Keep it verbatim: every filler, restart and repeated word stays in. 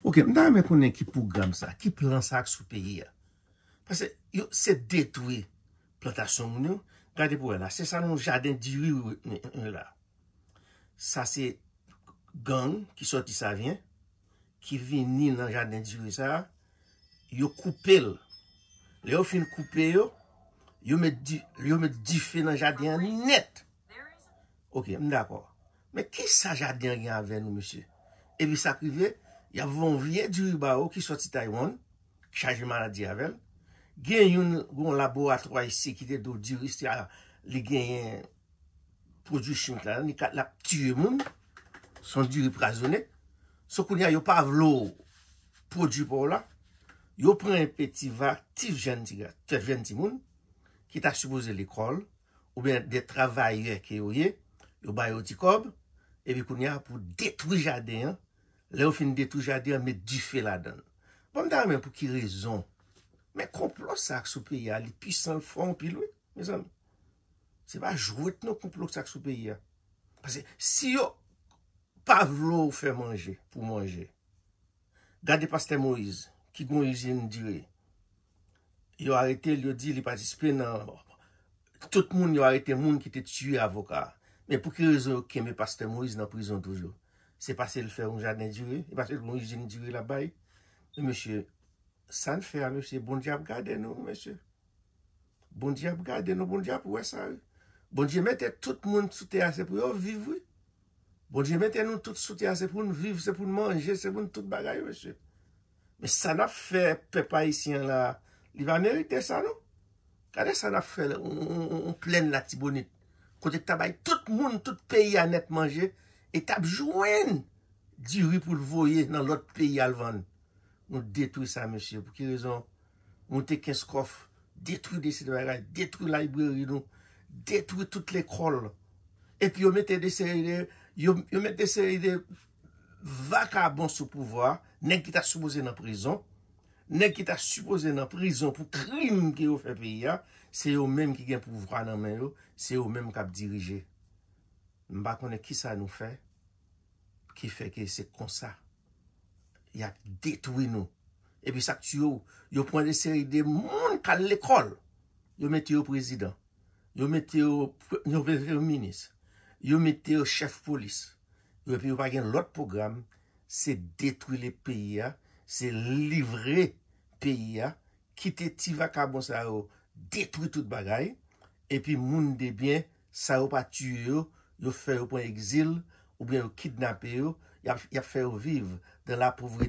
Ok, m ta renmen konnen ki pwogram sa, ki plan sa k sou peyi a. Paske yo se detwi plantasyon moun yo. Gade pou wè la, se sa yon jaden diri la. Sa se gang ki sòti Savyen, ki vini nan jaden diri sa, yo koupe l. Lè yo fin koupe yo, yo met, di, yo met dife nan jaden an nèt. Ok, m dakò. Men ki sa jaden an gen avè nou, mesye? Epi sa k rive, y ap voye yon vye diri ba ou ki sòti Taiwan, ki chaje maladi avè l. Gen youn, yon laboratwa isi ki te di w diri sa, li genyen pwodui chimik la, li ka, l ap tiye moun. Se yon diri pwazonnen. So kounye a, yo pa vle w pwodui pa w la. Yo pran enpe ti va, ti jèn ti ga, ti jèn timoun, ki ta sipoze lekòl, oubyen de travayè ke yo ye, yo ba yo ti kòb, epi kounye a pou detwi jaden an, lè yo fin detwi jaden an, met dife ladan l. Bon, m ta renmen pou ki rezon. Men konplo sa k sou peyi a, li pisan, l fò anpil, wi, mezanmi. Se pa jwèt non konplo sa k sou peyi a. Paske si yo pa vle w fè manje pou manje, gade pastè Moyiz, ki gon izin diri. Yo arete l, yo di li patisipe nan, tout moun, yo arete moun ki te tiye avoka a. Men pou ki rezon yo kenbe pastè Moyiz nan prizon toujou? Se paske l fè yon jaden diri? E paske l gon izin diri l ap bay? Men mesye, sa n fè a, mesye, Bondye ap gade nou, mesye. Bondye ap gade nou, Bondye ap wè sa, wi. Bondye mete tout moun sou tè a, se pou yo viv, wi. Bondye mete nou tout sou tè a, se pou n viv, se pou n manje, se pou n tout bagay, mesye. Men sa n ap fè pèp ayisyen an la, li pa merite sa, non. Gade sa n ap fè yon, yon, yon, yon plèn Latibonit, kote k ta bay tout moun, tout peyi a nèt manje, e t ap jwenn diri pou l voye nan lòt peyi al vann. Nou detwi sa, mesye. Pou ki rezon? Moute Kenskòf, detwi de site bagay, detwi library nou, detwi tout lekòl. Epi yo mete de seri de, yo, yo mete de seri de vakabon sou pouvwa, nèg ki ta sipoze nan prizon, nèg ki ta sipoze nan prizon pou krim ke yo fè peyi a, se yo menm ki gen pouvwa nan men yo, se yo menm k ap dirije. M pa konnen kisa nou fè, ki fè ke se konsa y ap detwi nou. Epi sa k tiye w, yo pran de seri de moun k al lekòl, yo mete yo prezidan, yo mete yo pre-, yo mete yo minis, yo mete yo chèf polis, yo, epi yo pa gen lòt pwogram, se detwi le peyi a, se livre peyi a, kite ti vakabon sa yo detwi tout bagay, epi moun de byen, sa yo pa tiye yo, yo fè yo pran egzil, oubyen yo kidnape yo, y ap, y ap fè yo viv dan la povrete.